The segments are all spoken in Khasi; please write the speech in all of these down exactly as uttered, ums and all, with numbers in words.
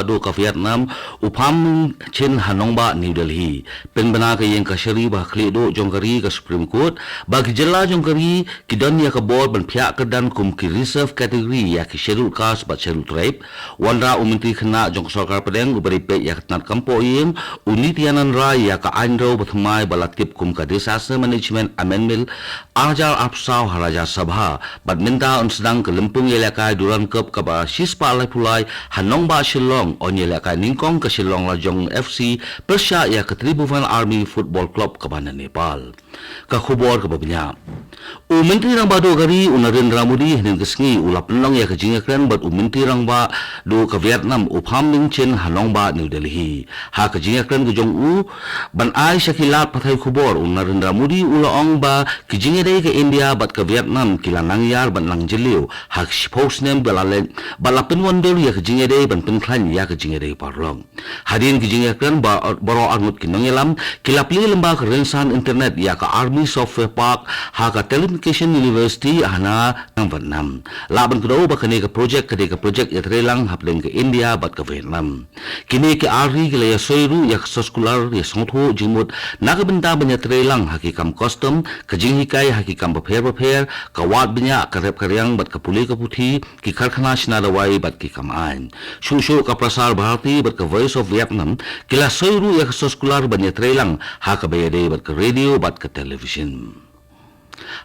Duh ka Vietnam, u Pham Minh Chinh ha nongbah New Delhi. Pynbna ka ïing kashari ba khlieh duh jong ka ri ka Supreme Court, ba ki jylla jong ka ri ki don ïa ka bor ban phiah kyrdan kum ki reserve category ïa ki Scheduled Caste bad Scheduled Tribe. Wanrah u Myntri Khynnah jong ka Sorkar Pdeng uba dei peit ïa ka tnat kam poh ïing, u Nityanand Rai, ïa ka aiñ rew bathymmai ba la tip kum ka Disaster Management Amendment ar hajar arphew saw ha Rajya Sabha, bad mynta un sdang ka lympung ïalehkai Durand Cup kaba shispah laiphew lai ha nongbah Shillong, yn ïalehkai nyngkong ka Shillong Lajong F C pyrshah ïa ka Tribhuvan Army Football Club kaba na Nepal. Ka khubor kaba bniah. U Myntri Rangbah Duh ka ri, u Narendra Modi, hynnin ka sngi u la pynlong ïa ka jingïakren bad u Myntri Rangbah Duh ka Vietnam, u Pham Minh Chinh ha nongbah New Delhi. Ha ka jingïakren ka jong u ban ai sha ki lad pathai khubor, u Narendra Modi u la ong ba ki jingïadei ka India bad ka Vietnam ki la nang ïar bad nang jylliew ha ka shiphew snem ba la leit, bad la pynwandur ïa ka jingïadei ban pynkhlaiñ ïa ka jingïadei paralok. Hadien ki jingïakren, ba, baroh arngut ki nongïalam ki la plie lyngba ka rynsan internet ïa ka Army Software Park ha ka Telecommunication University hana Vietnam. Lah ban kdew ba kane ka projek ka dei ka projek ïatreilang hapdeng ka India bad ka Vietnam. Kine ki ar ri ki la ïasoi ruh ïa ka soskular ïasngewthuh jingmut na ka bynta ban ïatreilang ha ki kam custom, ka jinghikai ha ki kam bapher bapher, ka wad bniah, ka rep ka riang bad ka pule ka puthi, ki karkhana shna dawai bad ki kam aiñ. Shuh shuh ka Prasar Bharati bad ka Voice of Vietnam ki la soi ruh ïa ka soskular ban ïatreilang ha kaba ïadei bad ka radio bad ka television.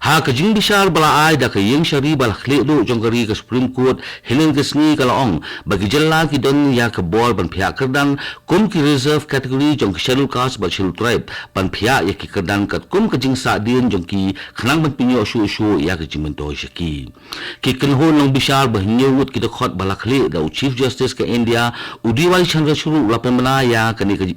Ha ka jingbishar ba la ai da ka ïing shari ba la khlieh duh jong ka ri, ka Supreme Court, hynnin ka sngi ka la ong ba ki jylla ki don ïa ka bor ban phiah kyrdan kum ki reserve category jong ki Scheduled Caste bad Scheduled Tribe ban phiah ïa ki kyrdan katkum ka jingsahdien jong ki khnang ban pynïoh shuh shuh ïa ka jingmyntoi sha ki. Ki kynhun nongbishar ba hynñiew ngut ki dkhot ba la khlieh da u Chief Justice ka India, u D Y Chandrachud, u la pynbna ïa kane ka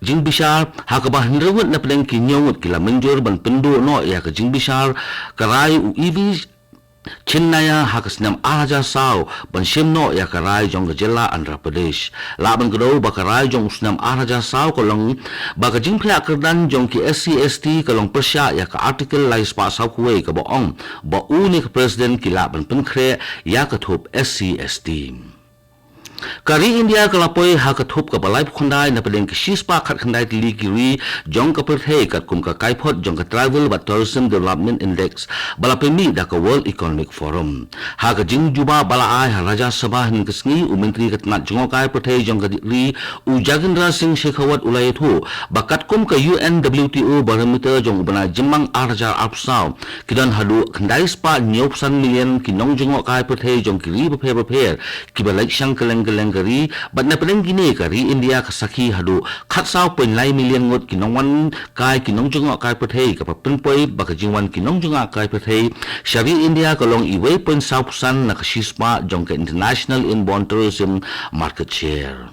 jingbishar, ha kaba hynriew ngut na pdeng ki hynñiew ngut ki la mynjur ban pynduh noh ïa ka jingbishar ka rai u E V Chinnaiah ha ka snem ar hajar saw ban shim noh ïa ka rai jong ka jylla Andhra Pradesh. Lah ban kdew ba ka rai jong u snem ar hajar saw ka long ba ka jingphiah kyrdan jong ki S C S T ka long pyrshah ïa ka Article lai spah saw kawei kaba ong ba u ne ka President ki lah ban pynkhreh ïa ka thup S C S T. Ka ri India ka la poi ha ka thup kaba laiphew khyndai na pdeng ki shispah khatkhyndai tylli ki ri jong ka pyrthei katkum ka kaiphod jong ka Travel bad Tourism Development Index ba la pynmih da ka World Economic Forum. Ha ka jingjubab ba la ai ha Rajya Sabha hynnin ka sngi, u Myntri ka tnat jngohkai pyrthei jong ka ri, u Gajendra Singh Shekhawat, u la ïathuh ba katkum ka U N W T O barometer jong u bnai Jymmang ar hajar arphew saw, ki don haduh khyndai spah hynñiewphew san million ki nongjngohkai pyrthei jong ki ri bapher bapher kiba leit shang kylleng kylleng ka ri, bad na pdeng kine ka ri India ka sakhi haduh khatsaw point lai million ngut ki nongwan kai ki nongjngohkai pyrthei, kaba pynpoi ba ka jingwan ki nongjngohkai pyrthei sha ri India ka long uwei point saw phew san na ka shispah jong ka International Inbound Tourism Market Share.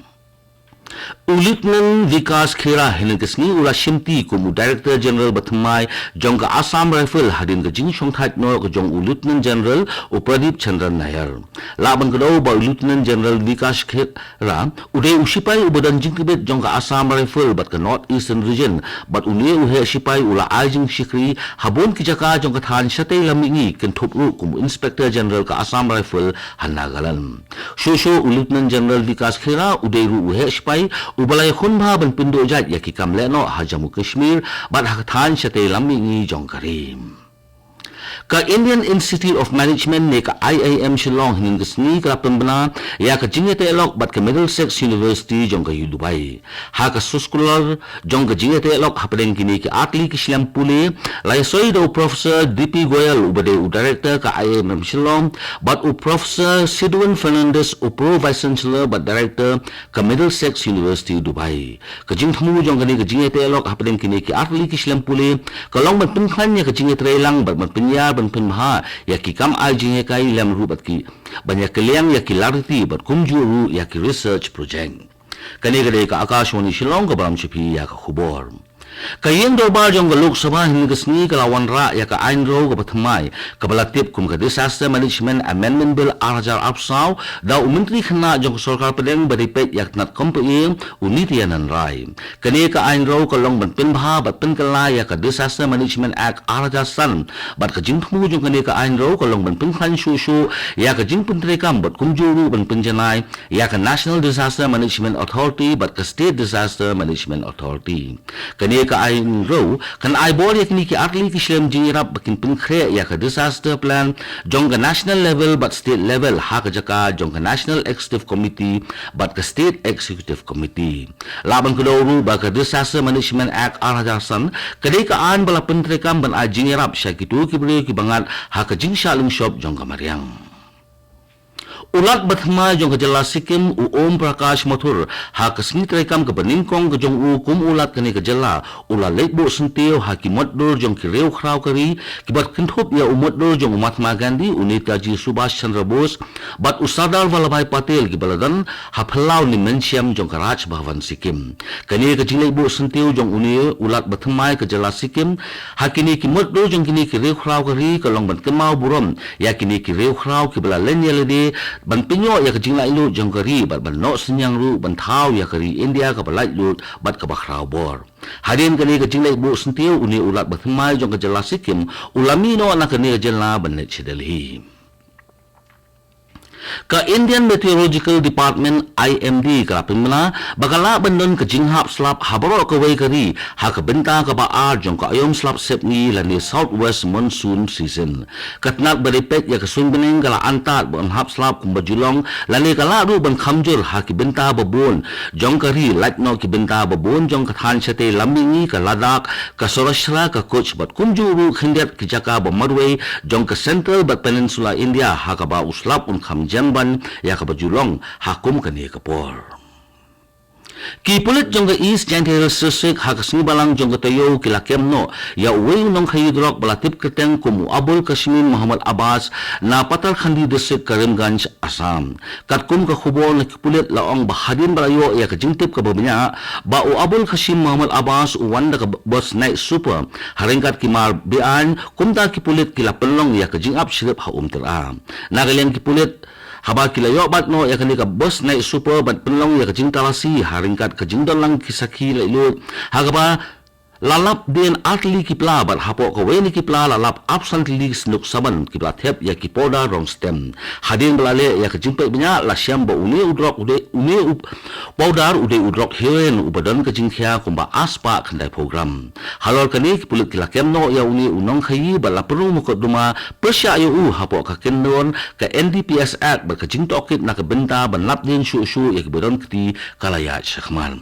U Lieutenant Vikas Khera hynnin ka sngi u la shimti kum u Director General bathymmai jong ka Assam Rifle hadien ka jingshongthait noh ka jong u Lieutenant General u Pradip Chandran Nair. Lah ban kdew ba u Lieutenant General Vikas Khera ra, u dei u shipai uba don jingtbit jong ka Assam Rifle bad ka North Eastern Region, bad une u heh shipai u la ai jingshakri ha bun ki jaka jong ka thaiñ shatei lam mihngi, kynthup ruh kum u Inspector General ka Assam Rifle ha Nagaland. Shuh shuh u Lieutenant General Vikas Khera u dei ruh u heh shipai uba la ïakhun bha ban pynduh jait ïa ki kam lehnoh ha Jammu Kashmir bad ha ka thaiñ shatei lam mihngi jong ka ri. Ka Indian Institute of Management ne ka I I M Shillong hynnin ka sngi ka la pynbna ïa ka jingïateh lok bad ka Middlesex University jong ka Dubai. Ha ka soskular jong ka jingïateh lok hapdeng kine ki artylli ki shlem pule, la ïasoi da u Professor D P Goyal uba dei u Director ka I I M Shillong, bad u Professor Sidwin Fernandez, u Pro Vice Chancellor bad Director ka Middlesex University Dubai. Ka jingthmu jong kane ka jingïateh lok hapdeng kine ki artylli ki shlem pule ka long ban pynkhlaiñ ïa ka jingïatreilang bad ban pynïar ban pynbha ïa ki kam ai jinghikai lem ruh bad ki ban ïakylliang ïa ki lariti bad kumjuh ruh ïa ki research project. Kane ka dei ka Akashvani Shillong kaba lam sha phi ïa ka khubor. Ka ïing dorbar jong ka Lok Sabha hynne ka sngi ka la wanrah ïa ka aiñrew kaba thymmai, kaba la tip kum ka Disaster Management Amendment Bill ar hajar arphew saw, da u Myntri Khynnah jong ka Sorkar Pdeng ba dei peit ïa ka tnat kam paieng, u Nityanand Rai. Kane ka aiñrew ka long ban pynbha bad pynkylla ïa ka Disaster Management Act ar hajar san, bad ka jingthmu jong kane ka aiñrew ka long ban pynkhlaiñ shuh shuh ïa ka jingpyntreikam bad kumjuh ruh ban pynjanai ïa ka National Disaster Management Authority bad ka State Disaster Management Authority. Kane ka aiñrew kan ai bor ïa kine ki artylli ki shlem jingïarap ba kin pynkhreh ïa ka disaster plan jong ka national level bad state level ha ka jaka jong ka National Executive Committee bad ka State Executive Committee. Lah ban kdew ruh ba ka Disaster Management Act ar hajar san ka dei ka aiñ ba la pyntreikam ban ai jingïarap sha kito ki briew kiba ngat ha ka jingshah lyngshop jong ka mariang. U Lat bathymmai jong ka jylla Sikkim, u Om Prakash Mathur, ha ka sngi treikam kaba nyngkong ka jong u kum u Lat kane ka jylla, u la leit buh syntiew ha ki mutdur jong ki riewkhraw ka ri, kiba kynthup ïa u mutdur jong u Mahatma Gandhi, u Netaji Subhash Chandra Bose, bad u Sardar Vallabhbhai Patel, kiba la don ha phyllaw ne mynsiem jong ka Raj Bhavan Sikkim. Kane ka jingleit buh syntiew jong une u Lat bathymmai ka jylla Sikkim ha kine ki mutdur jong kine ki riewkhraw ka ri ka long ban kynmaw burom ïa kine ki riewkhraw kiba la len ïa lade ban pynïoh ïa ka jinglaitluid jong ka ri bad ban noh synñiang ruh ban thaw ïa ka ri India kaba laitluid bad kaba khraw bor. Hadien kane ka jingleit buh syntiew, une u Lat bathymmai jong ka jylla Sikkim u la mih noh na kane ka jylla ban leit sha Delhi. Ka Indian Meteorological Department, I M D, ka la pynbna ba ka lah ban don ka jinghap slap ha baroh kawei ka ri ha ka bynta kaba ar jong ka aïom slap sepngi lane southwest monsoon season. Ka tnat ba dei peit ïa ka suiñ bneng ka la antad ba yn hap slap kumba ju long lane ka lah ruh ban kham jur ha ki bynta ba bun jong ka ri, lait noh ki bynta ba bun jong ka thaiñ shatei lam mihngi, ka Ladakh, ka Saurashtra, ka Kutch bad kumjuh ruh khyndiat ki jaka ba marwei jong ka Central bad Peninsula India, ha kaba u slap un kham jan ban ïa kaba ju long ha kum kane ka por. Ki pulit jong ka East Jaintia Hills District ha ka sngi Balang jong ka taïew ki la kem noh ïa uwei u nongkhaïi drok ba la tip kyrteng kum u Abul Kasmim Mohammed Abbas na Patarkhandi District, Karimganj, Assam. Katkum ka khubor na ki pulit la ong ba hadien ba la ïoh ïa ka jingtip kaba bniah ba u Abul Kasmim Mohammed Abbas u wan da ka bus Night Super ha ryngkat ki mar be-aiñ, kumta ki pulit ki la pynlong ïa ka jingap shrip ha Umtyra. Na ka liang ki pulit, haba ki la ïoh bat noh ïa kane ka bus Night Super bad pynlong ïa ka jingtalasi ha ryngkat ka jingdon lang ki sakhi laitluid, ha kaba la lap dien artylli ki pla bad hapoh kawei na ki pla la lap arphew san tylli ki synduk saban kiba la thep ïa ki powder rong stem. Hadien ba la leh ïa ka jingpeit bniah la shem ba une u drok u dei, une u powder u dei u drok heroin uba don ka jingkhia kumba arspah khyndai phew gram. Halor kane ki pulit ki la kem noh ïa une u nongkhaïi bad la pynrung mukotduma pyrshah ïa u hapoh ka kyndon ka N D P S Act bad ka jingtohkit na ka bynta ban lap dien shuh shuh ïa kiba don kti ka la ïaid shakhmat.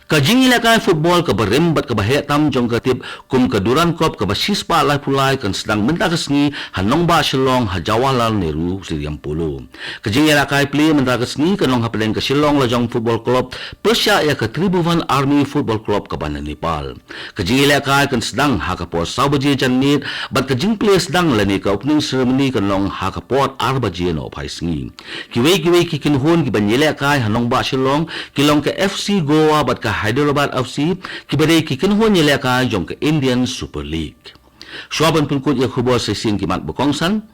Ka jingïalehkai football kaba rim bad kaba heh tam jong ka tip kum ka Durand Cup kaba shispah laiphew lai kan sdang mynta ka sngi ha nongbah Shillong ha Jawaharlal Nehru Stadium Polo. Ka jingïalehkai plie mynta ka sngi kan long hapdeng ka Shillong Lajong Football Club pyrshah ïa ka Tribhuvan Army Football Club kaba na Nepal. Ka jingïalehkai kan sdang ha ka por saw baje janmiet bad ka jingplie sdang lane ka opening ceremony kan long ha ka por ar baje nohphai sngi. Kiwei kiwei ki kynhun kiban ïalehkai ha nongbah Shillong ki long ka F C Goa bad ka Hyderabad F C, kiba dei ki kynhun ïalehkai jong ka Indian Super League. Shuwa ban pynkut ïa ka khubor sa shisien ki mat ba kongsan.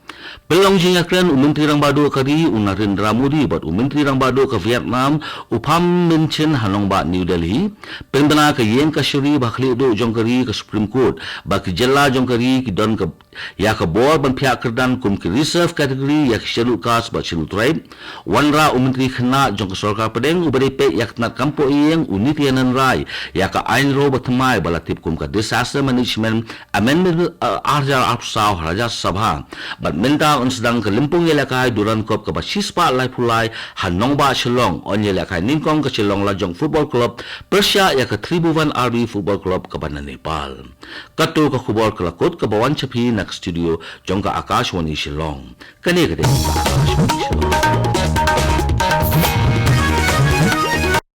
Pynlong jingïakren u Myntri Rangbah Duh ka ri u Narendra Modi bad u Myntri Rangbah Duh ka Vietnam u Pham Minh Chinh ha nongbah New Delhi. Pynbna ka ïing kashari ba khlieh duh jong ka ri, ka Supreme Court, ba ki jylla jong ka ri ki don ka ïa ka bor ban phiah kyrdan kum ki reserve category ïa ki Scheduled Caste bad Scheduled Tribe. Wanrah u Myntri Khynnah jong ka Sorkar Pdeng uba dei peit ïa ka tnat kam poh ïing u Nityanand Rai ïa ka aiñrew bathymmai ba la tip kum ka Disaster Management Amendment Bill, uh, ar hajar arphew saw ha Rajya Sabha. Bad mynta yn sdang ka lympung ïalehkai Durand Cup kaba shispah laiphew lai ha nongbah Shillong, yn ïalehkai nyngkong ka Shillong Lajong Football Club pyrshah ïa ka Tribhuvan Army Football Club kaba na Nepal. Kato ka khubor ka la kut kaba wan sha phi na ka studio jong ka Akashvani Shillong. Kane ka dei ka Akashvani Shillong.